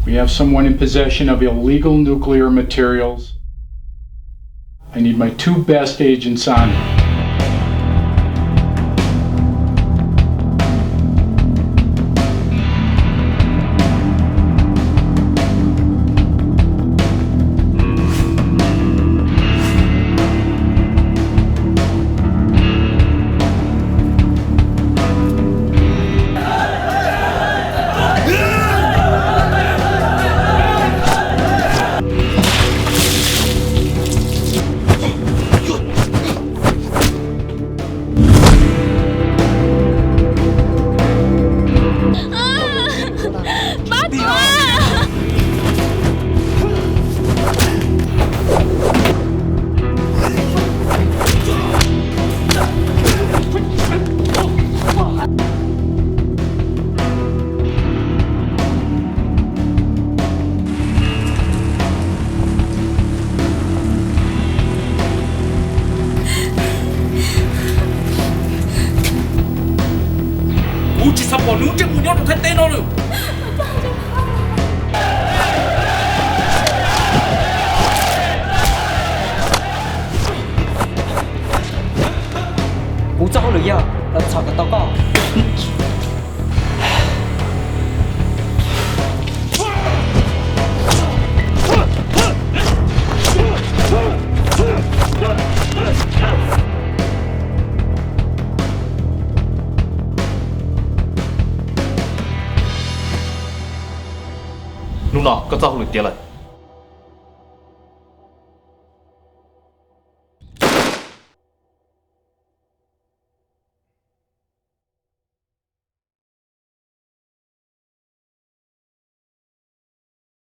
We have someone in possession of illegal nuclear materials. I need my two best agents on it. Kuv tsis xav pom nws lub ntsej muag nyob rau Thaib teb no lawm. Kuv txoj hauj lwm yog los txhom kom tau koj. Hnub no koj txoj hauj lwm tiav lawm.